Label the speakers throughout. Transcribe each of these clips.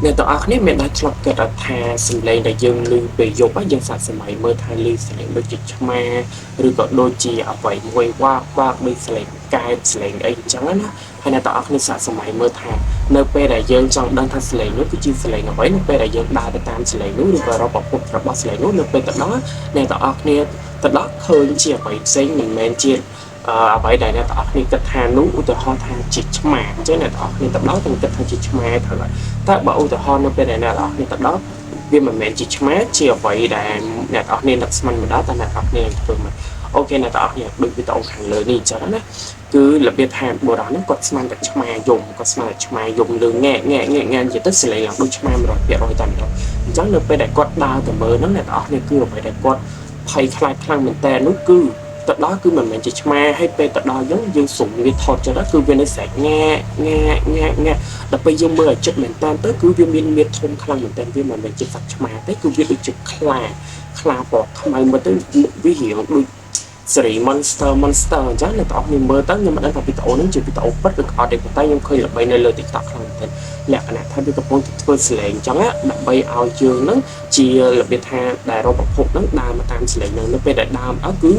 Speaker 1: អ្នកទាំងអស់គ្នាមានដែលឆ្លប់គិតថាសំឡេងដែលយើងឮពេលយប់យើងសាកសម័យមើលថាឮសំឡេងដូចជាឆ្មាឬក៏ដូចជាអ្វីមួយវ៉ាកវ៉ាកដូចសំឡេងកែបសំឡេងអីអញ្ចឹងណាហើយអ្នកទាំងអស់គ្នាសាកសម័យមើលថានៅពេលដែលយើងចង់ដឹងថាសំឡេងនោះគឺជាសំឡេងអ្វីនៅពេលដែលយើងដើរទៅតាមសំឡេងនោះឬក៏រកប្រភពរបស់សំឡេងនោះនៅពេលទៅដល់អ្នកទាំងអស់គ្នាទៅដល់ឃើញជាអ្វីផ្សេងមិនមែនជាអ្វីដែលអ្នកទាំងអស់គ្នាគិតថានោះឧទាហរណ៍ថាជាឆ្មាអញ្ចឹងអ្នកទាំងអស់គ្នាទៅដល់ទាំងគិតថាជាឆ្មាត្រូវហើយតែបើឧទាហរណ៍នៅពេលដែលអ្នកទាំងអស់គ្នាទៅដល់វាមិនមែនជាឆ្មាជាអ្វីដែលអ្នកទាំងអស់គ្នានឹកស្មានមិនដល់តែអ្នកទាំងអស់គ្នាធ្វើមកអូខេអ្នកទាំងអស់គ្នាដូចវីដេអូខាងលើនេះអញ្ចឹងណាគឺរបៀបថាបុរសហ្នឹងគាត់ស្មានតែឆ្មាយំគាត់ស្មានតែឆ្មាយំលើងែងែងែងែនិយាយទៅសលេងឡើងដូចឆ្មា100%តែម្ដងអញ្ចឹងនៅពេលដែលគាត់ដើរទៅមើលហ្នឹងអ្នកទាំងអស់គ្នាគឺអ្វីដែលគាត់ភ័យខ្លាចខ្លាំងមែនតើនោះគឺទៅដល់គឺមិនមែនជាឆ្មាហើយពេលទៅដល់យើងយើងសុំវាថតចិត្តគឺវានៅស្រែកងែងែងែងែដល់ពេលយើងមើលឲ្យចិត្តមែនតើទៅគឺវាមានមាឌធំខ្លាំងមែនតើវាមិនមែនជាសត្វឆ្មាទេគឺវាដូចជាខ្លាខ្លាពណ៌ខ្មៅមើលទៅវារៀងដូចសេរី Monster Monster អញ្ចឹងអ្នកទាំងអស់គ្នាមើលទៅខ្ញុំមិនដឹងថាវីដេអូហ្នឹងជាវីដេអូពិតឬក៏អត់ទេប៉ុន្តែខ្ញុំឃើញល្បីនៅលើ TikTok ខ្លាំងមែនទែនលក្ខណៈថាវាកំពុងតែធ្វើសលេងអញ្ចឹងដើម្បីឲ្យយើងហ្នឹងជារបៀបថាដែលរកប្រភពហ្នឹងដើរមកតាមសលេងហ្នឹងនៅពេលដែលដើរមកគឺ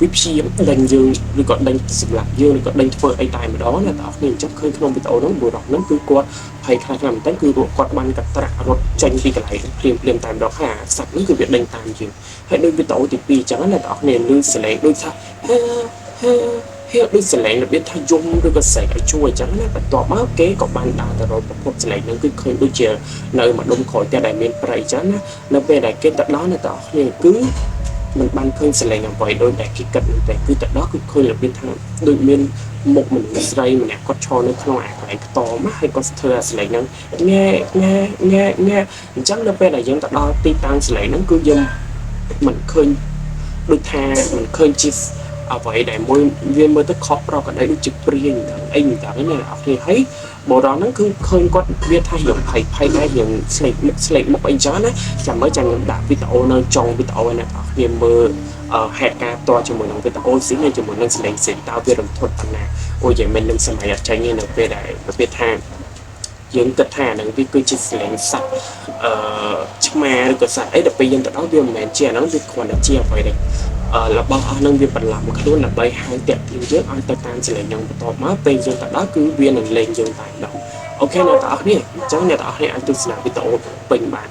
Speaker 1: វាព្យាយាមដេញយើងឬក៏ដេញសម្លាប់យើងឬក៏ដេញធ្វើអីតែម្ដងអ្នកទាំងអស់គ្នាអញ្ចឹងឃើញក្នុងវីដេអូហ្នឹងបុរសហ្នឹងគឺគាត់ភ័យខ្លាចខ្លាំងមែនទែនគឺគាត់បានកត្រាក់រត់ចេញពីកន្លែងភ្លាមភ្លាមតែម្ដងហើយអាសត្វហ្នឹងគឺវាដេញតាមយើងហើយដូចវីដេអូទី2អញ្ចឹងអ្នកទាំងអស់គ្នាឮសលេងដូចថាហេហេហេដូចសលេងរបៀបថាយំឬក៏ស្រែកឲ្យជួយអញ្ចឹងណាបន្ទាប់មកគេក៏បានដើរទៅរកប្រភពសលេងហ្នឹងគឺឃើញដូចជានៅម្ដុំក្រោយផ្ទះដែលមានព្រៃអញ្ចឹងណានៅពេលដែលគេទៅដល់អ្នកទាំងអស់គ្នាគឺមិនបានឃើញសលេងអ្វីដូចដែលគេគិតនោះទេគឺទៅដល់គឺឃើញរបៀបថាដូចមានមុខមនុស្សស្រីម្នាក់គាត់ឈរនៅក្នុងអាកន្លែងខ្ទមហើយគាត់ធ្វើអាសលេងហ្នឹងងែងែងែងែអញ្ចឹងនៅពេលដែលយើងទៅដល់ទីតាំងសលេងហ្នឹងគឺយើងមិនឃើញដូចថាមិនឃើញជាអ្វីដែលមួយវាមើលទៅខុសប្រក្រតីដូចជាព្រាញអីមិនដឹងណាអ្នកនរហើយបុរសហ្នឹងគឺឃើញគាត់វាថារៀងភ័យភ័យដែររៀងស្លេកមុខស្លេកមុខអីចឹងណាចាំមើលចាំខ្ញុំដាក់វីដេអូនៅចុងវីដេអូឲ្យអ្នកនរគ្នាមើលហេតុការណ៍ផ្ទាល់ជាមួយនឹងវីដេអូស៊ីនិងជាមួយនឹងសលេងស៊ីតើវារន្ធត់ប៉ុណ្ណាអូយមិននឹងសម័យអត់ចេញទេនៅពេលដែលរបៀបថាយើងគិតថាហ្នឹងវាគឺជាសលេងសត្វអឺឆ្មាឬក៏សត្វអីដល់ពេលយើងទៅដល់វាមិនមែនជាអាហ្នឹងវាគ្រាន់តែជាអ្វីដែលរបស់អស់ហ្នឹងវាបន្លំខ្លួនដើម្បីហៅតាក់ទាញយើងឲ្យទៅតាមសលេងហ្នឹងបន្ទាប់មកពេលយើងទៅដល់គឺវានឹងលេងយើងតែម្ដងអូខេអ្នកទាំងអស់គ្នាអញ្ចឹងអ្នកទាំងអស់គ្នាអាចទស្សនាវីដេអូពេញបាន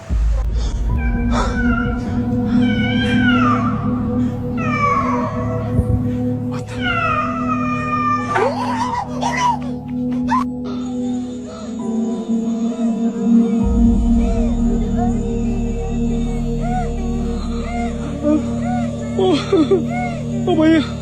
Speaker 2: Oh my.